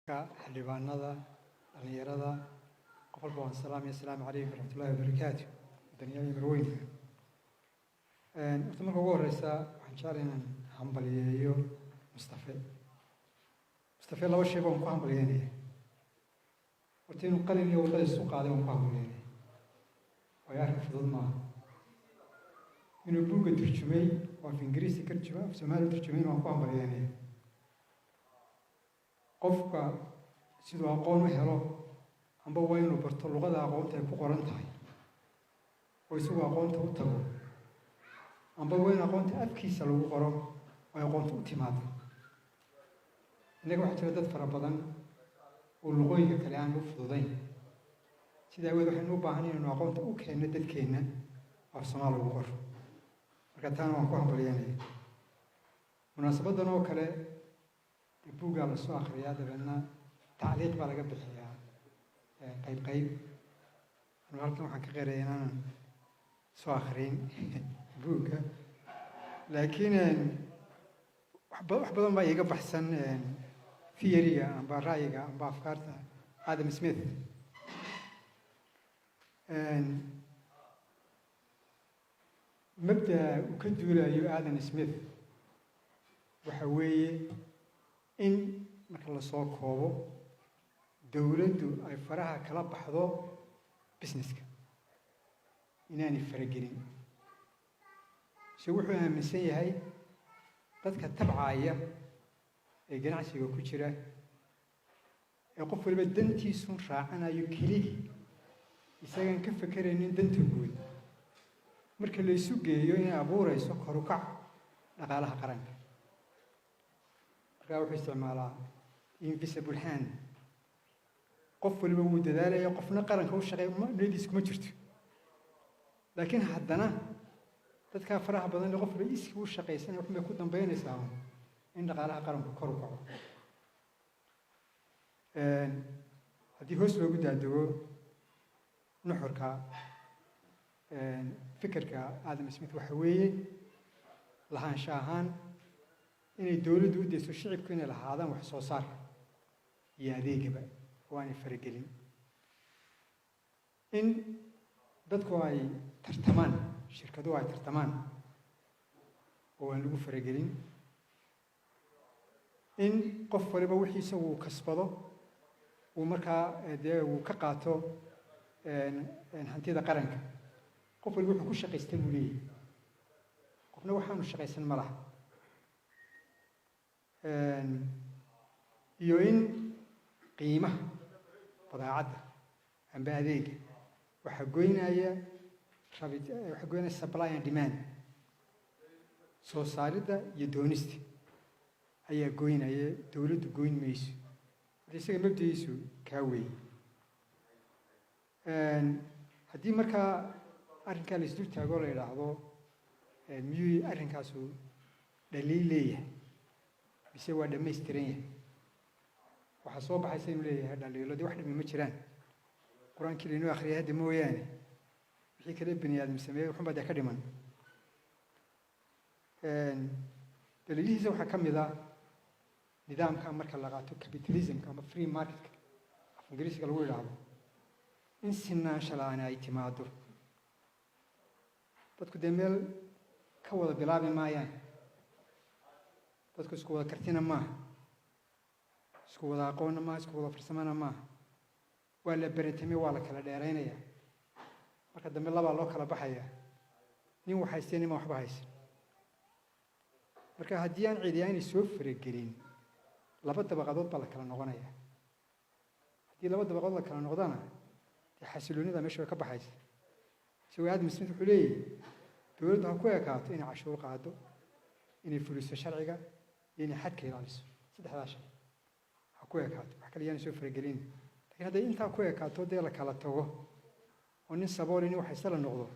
Xildhibaanada, dhalinyarada, qof walba waan salaamaya. Asalaamu calaykum waraxmatullahi wabarakaatu. Wadaniyaal iyo marweynka, horta marka ugu horeysa waxaan jeclay inaan hambaliyeeyo Mustafe. Mustafe laba shay baan ku hambalyeynaya. Horta inuu qalin iyo warqad isu qaaday waan ku hambalyeynaya, waayo arrin fudud maaha. Inuu buugga turjumay oo af Ingiriisi ka turjumay, af Soomaali turjumayna waan ku hambalyeynaya. Qofka siduu aqoon u helo amba waa inuu barto luqada aqoonta ay ku qoran tahay oo isagu aqoonta u tago, amba waa in aqoonta afkiisa lagu qoro oo ay aqoonta u timaado. Innaga waxaa jira dad fara badan oo luqooyinka kale aan u fududayn. Sidaa aweed waxaynu u baahan inaynu aqoonta u keenno dadkeenna oo af Soomaali lagu qoro. Marka taana waan ku hambalyeynaya. Munaasabaddan oo kale dee buuggaa lasoo akhriyaa, dabeedna tacliiq baa laga bixiyaa qayb qayb. Anu halkan waxaan ka qeeraya inaanan soo akhriin buugga, laakiin wax badan baa iiga baxsan theory-ga amba ra'yiga amba afkaarta Adam Smith. Mabda'a uu ka duulayo Adam Smith waxa weeye in marka lasoo koobo dowladdu ay faraha kala baxdo businesska, inaanay faragelin. Se wuxuu aaminsan yahay dadka tabcaya ee ganacsiga ku jira ee qof waliba dantiisun raacanayo keligii, isagaan ka fekeraynin danta guud, marka la isu geeyo inay abuurayso korukac dhaqaalaha qaranka. Markaa wuxuu isticmaalaa invisible hand. Qof waliba wuu dadaalaya, qofna qaranka u shaqeey niyadiis kuma jirto, laakiin haddana dadkaa faraha badan qof waliba iskii u shaqaysanaya waxun bay ku dambeynaysaa in dhaqaalaha qaranku kor u kaco. Haddii hoos loogu daadego nuxurka fikirka Adam Smith, waxa weeye lahaansho ahaan inay dowladdu u dayso shicibku inay lahaadaan wax soo saarka iyo adeegaba oo aanay faragelin, in dadku ay tartamaan, shirkaduhu ay tartamaan oo aan lagu faragelin, in qof waliba wixii isagu uu kasbado uu markaa dee uu ka qaato hantida qaranka. Qof waliba wuxuu ku shaqaysta buu leeyahy, qofna waxaanu shaqaysan ma laha. Iyo in qiimaha badeecadda amba adeega waxaa goynaya rabit, waxaa goynaya supply and demand, soo saaridda iyo doonista ayaa goynaya, dowladdu goyn mayso. Marka isaga mabdigiisu kaa weeye. Haddii markaa arrinkaa la isdul taagoo la yidhaahdo miyuu arrinkaasu dhaliil leeyahay mise waa dhammaystiran yahay, waxaa soo baxaysa inuu leeyahay dhaliilo. Dee wax dhami ma jiraan, Qur-aankii lainoo akhriyay hadda mooyaane wixii kale bani aadam sameeyey waxun baa dee ka dhiman. Daliilihiisa waxaa ka mid ah nidaamka marka la qaato capitalismka ama free marketka af Ingiriisiga lagu yidhaahdo, in sinaansha la-aani ay timaado. Dadku dee meel ka wada bilaabi maayaan, dadku isku wada kartina maaha, isku wada aqoonna maaha, isku wada farsamona maaha. Waa la beretame, waa la kala dheeraynayaa. Marka dambe labaa loo kala baxayaa: nin wax haystee, nin baan waxba haysan. Marka haddii aan cidi aanay soo faragelin, laba dabaqadood baa la kala noqonaya. Haddii laba dabaqadood la kala noqdana, dee xasiloonida meesha way ka baxaysa. Isagoo Adam Smith wuxuu leeyahy dowladdu ha ku ekaato inay cashuur qaado, inay fuliso sharciga iyo inay xadka ilaaliso. Saddexdaa shay ha ku ekaato, wax kale yaana soo faragelin. Lakiin hadday intaa ku ekaato, dee la kala tago oo nin sabooli nin waxayse la noqdo,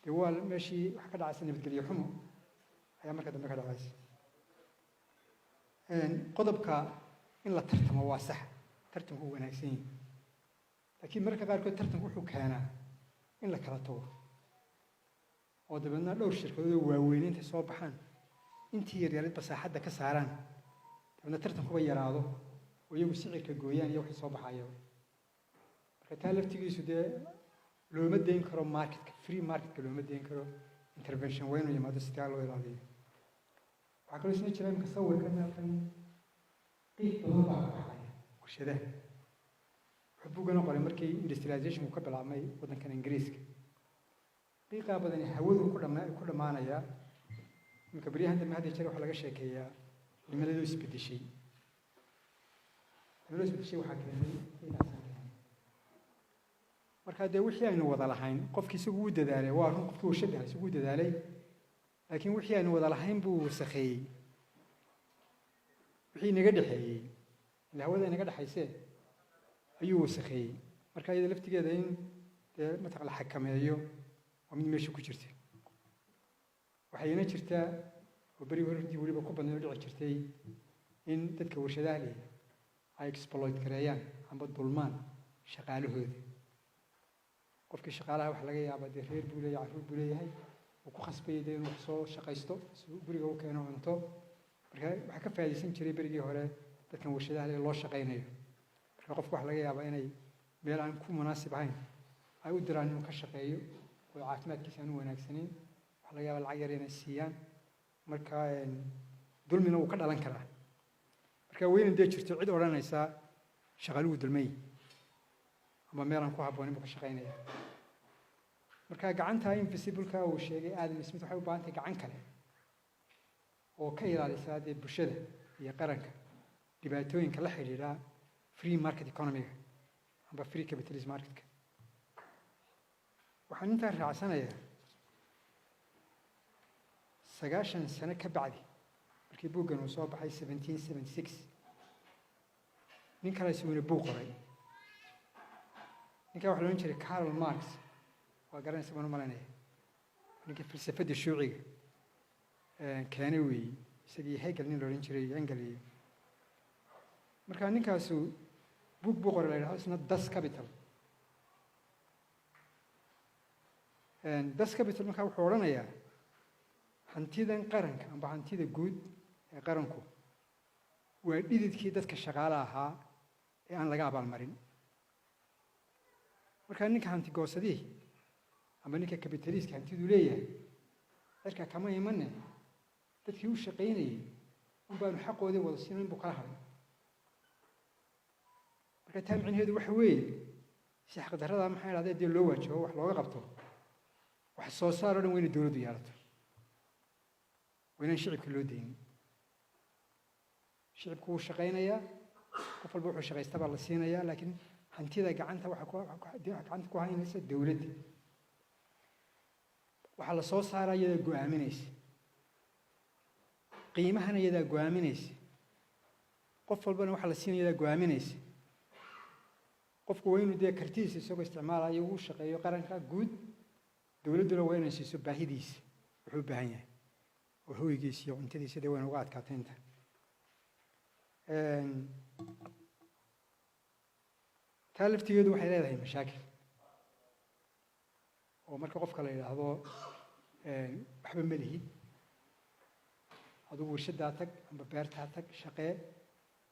dee waa meeshii wax ka dhacaysa nabadgelyo xumo ayaa marka dambe ka dhacaysa. Qodobka in la tartamo waa sax, tartanku wuu wanaagsan yahi, laakiin mararka qaarkood tartanku wuxuu keenaa in la kala tago oo dabeedna dhowr shirkadood oo waaweyn intay soo baxaan intii yaryaaridba saaxadda ka saaraan, dabeedna tartankuba yaraado. Oo iyagu sicirka gooyaan iyo wixii soo baxaya. Marka taa laftigiisu dee looma dayn karo marketka, free marketka looma dayn karo. Intervention waa inuu yimaado si taa loo ilaaliyo. Waxaa kaloo isna jira imika sawirkan halkan qiiq badan baa ka baxaya warshadaha. Wuxuu buggana qoray markii industrializationku ka bilaabmay waddankan Ingiriiska. Qiiqaa badani hawadu ku dhammaanayaa. Iminka baryahan dambe hadda jeer waxaa laga sheekeeyaa cimiladu isbedeshay. Cimiladu isbedeshay waxaa keenay qiiqaasaa keenay. Marka dee wixii aynu wada lahayn, qofkii isagu wuu dadaalay, waa run, qofkii warshadda isagu wuu dadaalay, laakiin wixii aynu wada lahayn buu wasakheeyey. Wixii inaga dhexeeyey, ila hawada inaga dhexaysee, ayuu wasakheeyey. Marka iyada laftigeeda in dee mataq la xakameeyo waa mid meesha ku jirta. Waxayna jirtaa oo berigi hore runtii weliba ku badnayd oo dhici jirtay in dadka warshadaha leh ay exploit gareeyaan amba dulmaan shaqaalahooda. Qofkii shaqaalaha waxa laga yaabaa dee reer buu leeyahay, carruur buu leeyahay, uu ku khasbaya dee inuu wax soo shaqaysto si uu guriga u keeno cunto. Marka waxaa ka faa'iidaysan jiray berigii hore dadkan warshadaha leh loo shaqaynayo. Marka qofka waxa laga yaabaa inay meel aan ku munaasib ahayn ay u diraan inuu ka shaqeeyo oo caafimaadkiisa aan u wanaagsanayn. Waxaa laga yaabaa lacag yar inay siiyaan. Marka dulmina wuu ka dhalan karaa. Marka weynan dee jirto cid odhanaysa shaqaaluhu dulmay ama meel aan ku habboonin buu ka shaqaynaya. Marka gacanta invisibleka uu sheegay Adam Smith waxay u baahan tahay gacan kale oo ka ilaalisa dee bulshada iyo qaranka dhibaatooyinka la xidhiidha free market economy-ga amba free capitalism marketka. Waxaan intaa raacsanayaa, 90 sano ka bacdi markii buuggan uu soo baxay, 1776, nin kale isaguna buug qoray. Ninkaa waxa la odhan jiray Karl Marx. Waa garanaysa baan u malaynaya. Ninka falsafadda shuuciga keenay weeyi, isagii Hegel nin la odhan jiray, Engel iyo. Marka ninkaasu buug buu qoray la yidhahdo isna Das Capital. Das Capital markaa wuxuu odhanayaa hantidan qaranka amba hantida guud ee qaranku waa dhididkii dadka shaqaale ahaa ee aan laga abaalmarin. Markaa ninka hantigoosadihii ama ninka kapitaliistka hantiduu leeyahay cirka kama imane, dadkii u shaqaynayay un baanu xaqoodii wada siinayn buu kala hadhay. Marka taa micnaheedu waxa weeye, si xaqdarrada maxaa idhahdee dee loo waajaho, wax looga qabto, wax soo saar oo dhan waa inay dowladdu yeelato, waa inaan shicibka loo daynin. Shicibku wuu shaqaynayaa, qof walba wuxuu shaqaysta baa la siinayaa, laakiin hantida gacanta waxa gacanta ku haynaysa dowladda. Waxaa la soo saaraa iyadaa go-aaminaysa, qiimahana iyadaa go-aaminaysa, qof walbana waxaa la siinaya iyadaa go-aaminaysa. Qofku waa inuu dee kartidiisa isagoo isticmaalayo uu shaqeeyo qaranka guud, dowladduna waa inay siiso baahidiisa wuxuu u baahan yahay oo hoygiisa iyo cuntadiisa dee wayna uga adkaatay inta. Taa laftigeedu waxay leedahay mashaakil, oo marka qofka la yidhaahdo waxba ma lihid adigu, warshaddaa tag amba beertaa tag, shaqee,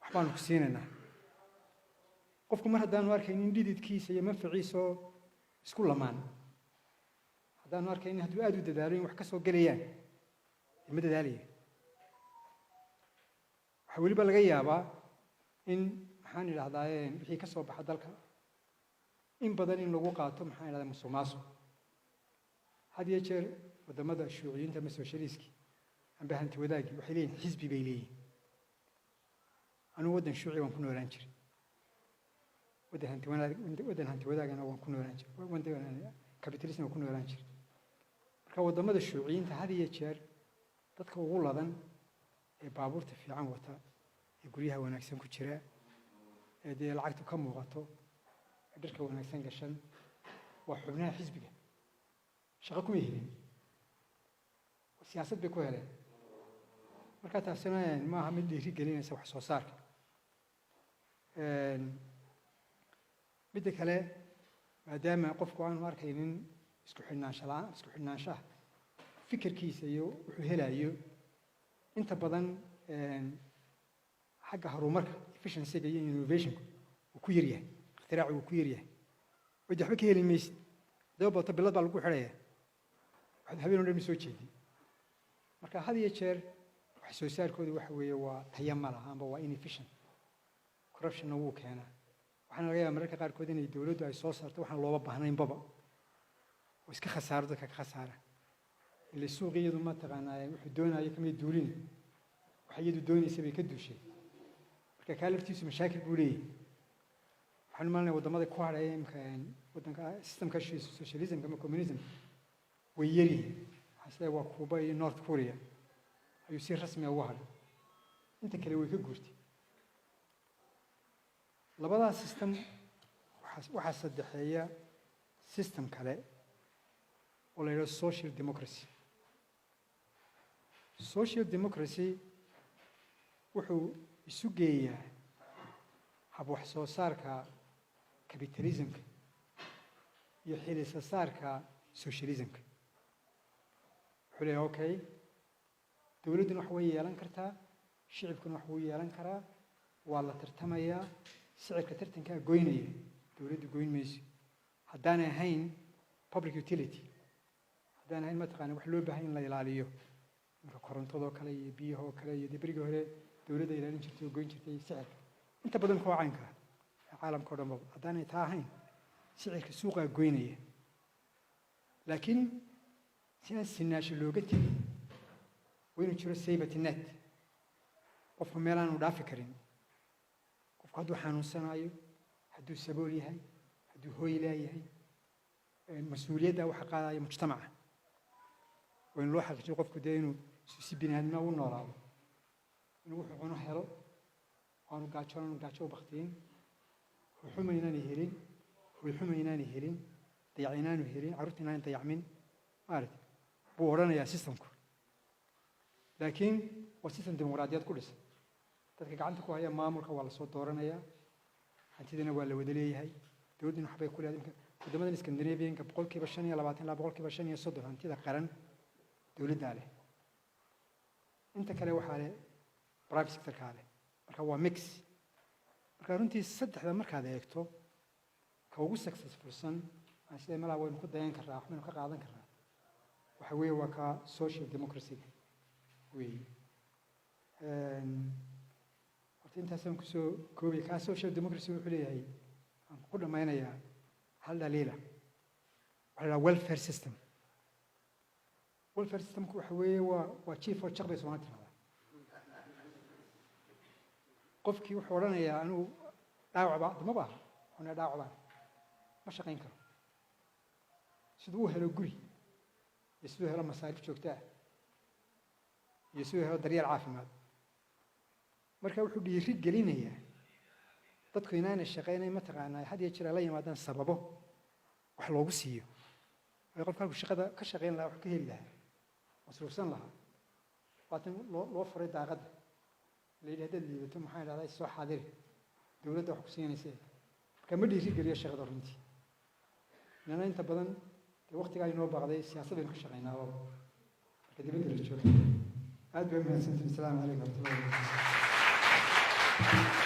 waxbaanu ku siinaynaa. Qofku mar haddaanu arkaynin dhididkiisa iyo manfaciisa oo isku lamaan, haddaanu arkaynin hadduu aada u dadaalo in wax ka soo gelayaan, ma dadaalaya. Waxaa weliba laga yaabaa in maxaan idhahdaa wixii ka soo baxa dalka in badan in lagu qaato, maxaan idhahdaa, musuq maasuq. Had iyo jeer waddamada shuuciyiinta ama socialiski amba hanti wadaagi waxay leeyihin xisbi bay leeyihin. Anugu waddan shuuci waan ku noolaan jiray, waddan hanti wanaag, waddan hanti wadaagana waan ku noolaan jiray, waddan capitalism waan ku noolaan jiray. Marka waddamada shuuciyiinta had iyo jeer dadka ugu ladan ee baabuurta fiican wata, ee guryaha wanaagsan ku jira, ee dee lacagtu ka muuqato, ee dharka wanaagsan gashan, waa xubnaha xisbiga. Shaqo kuma helin, siyaasad bay ku heleen. Marka taasina maaha mid dhiiri gelinaysa wax soo saarka. Midda kale, maadaama qofku aanu arkaynin isku xidhnaansha la'aan, isku xidhnaanshaha fikirkiisa iyo wuxuu helayo inta badan, Xagga horumarka, efficiency-ga iyo innovation-ku uu ku yaryahay, ikhtiraacgu uu ku yaryahay. Oo de waxba ka heli maysid. Hadaba bato, bilad baa lagu xidhaya, waxaad habeen o dhan ma soo jeedin. Marka had iyo jeer wax soo saarkooda waxa weeye waa taya ma laha amba waa inefficient. Corruption-na wuu keenaa. Waxaana laga yaaba mararka qaarkood inay dowladdu ay soo saarto waxaan looba baahnaynbaba oo iska khasaaro, dadka ka khasaara. Ile suuqi iyadu ma taqaanaa wuxuu doonayo kamay duulin, waxa iyadu doonaysa bay ka duushay. Marka kaa laftiisu mashaakil buu leeyahay. Waxaan u malinaya waddamada ku hadhaya imka waddanka system-ka socialism-ka ama communism way yaryihiin. Waxaan isleeyahay waa Cuba iyo North Korea ayuu si rasmi ah ugu hadhay, inta kale way ka guurtay labadaas system. Waxaa saddexeeya system kale oo la yidhahdo social democracy. Social democracy wuxuu isu geeyaa hab wax soo saarka capitalism-ka iyo xilisa saarka socialism-ka. Wuxuu leeyahay, okay, dowladduna wax way yeelan kartaa, shicibkuna wax wuu yeelan karaa, waa la tartamayaa, sicirka tartankaa goynaya, dowladdu goyn mayso haddaanay ahayn public utility, haddaan ahayn, mataqaana, wax loo baahan in la ilaaliyo, imka korontadoo kale iyo biyahoo kale. Iyo dee berigii hore dowladda ilaalin jirtay oo goyn jirtay sicirka inta badan kuwa caynka ee caalamka o dhan baba. Haddaanay taa ahayn, sicirka suuqaa goynaya. Laakiin si aan sinaasho looga tegin, waa inuu jiro safety net, qofku meel aanu dhaafi karin. Qofku hadduu xanuunsanaayo, hadduu sabool yahay, hadduu hooy laayahay, mas-uuliyadda waxa qaadaya mujtamaca. Waa in loo xaqiijiyo qofku dee inuu si bini aadnimo u noolaado, inuu wuxuu cuno helo, aanu gaajoon, aanu gaajo u baktiyin, hoyxuma inaanay helin, hoyxuma inaanay helin, dayac inaanu helin, carruurta inaanay dayacmin, maaragtay, buu odhanayaa system-ku. Laakiin waa system dimuqraadiyad ku dhisan. Dadka gacanta ku haya maamulka waa lasoo dooranayaa, hantidana waa la wada leeyahay, dowladduna waxbay ku leedahay. Imka waddamadan Scandinavian-ka 25% ilaa 35% hantida qaran dowladdaa leh, inta kale waxaa leh private sector-kaa leh. Marka waa mix. Marka runtii saddexda markaad eegto, ka ugu successful-san aan sida malaa waynu ku dayan karraa, waxbaynu ka qaadan karraa, waxa weeye waa ka social democracy-ga weeye. Horta intaasaan kusoo koobaya. Kaa social democracy wuxuu leeyahay, aan ku dhammaynayaa, hal dhaliila waxaa la dhaha welfare system. Welfare system-ku waxa weeye waa chief oo jaq bay Soomaalida tirahdaa. Qofkii wuxuu odhanayaa, anigu dhaawac baa dama baaha, wuxuuna dhaawac baa ma shaqayn karo. Siduu u helo guri iyo siduu helo masaariif joogto ah iyo siduu helo daryeel caafimaad. Marka wuxuu dhiiri gelinayaa dadku inaanay shaqaynay, mataqaanaa, had iyo jeer ay la yimaadaan sababo wax loogu siiyo. Waayo, qofka halkuu shaqada ka shaqayn lahaa, wax ka heli lahaa, masruufsan lahaa, waatan loo furay daaqadda, la yidhi haddaad liidato, maxaan idhahdaa, soo xaadiri, dowladda wax ku siinaysa. Marka ma dhiiri geliyo shaqada runtii. Inana inta badan dee waqtigaa inoo baaqday siyaasad baynu ka shaqaynaaba marka dibadda la joogo. Aad bay umahadsantihin. Asalaamu calaykum waraxmatullahi wabarakatu.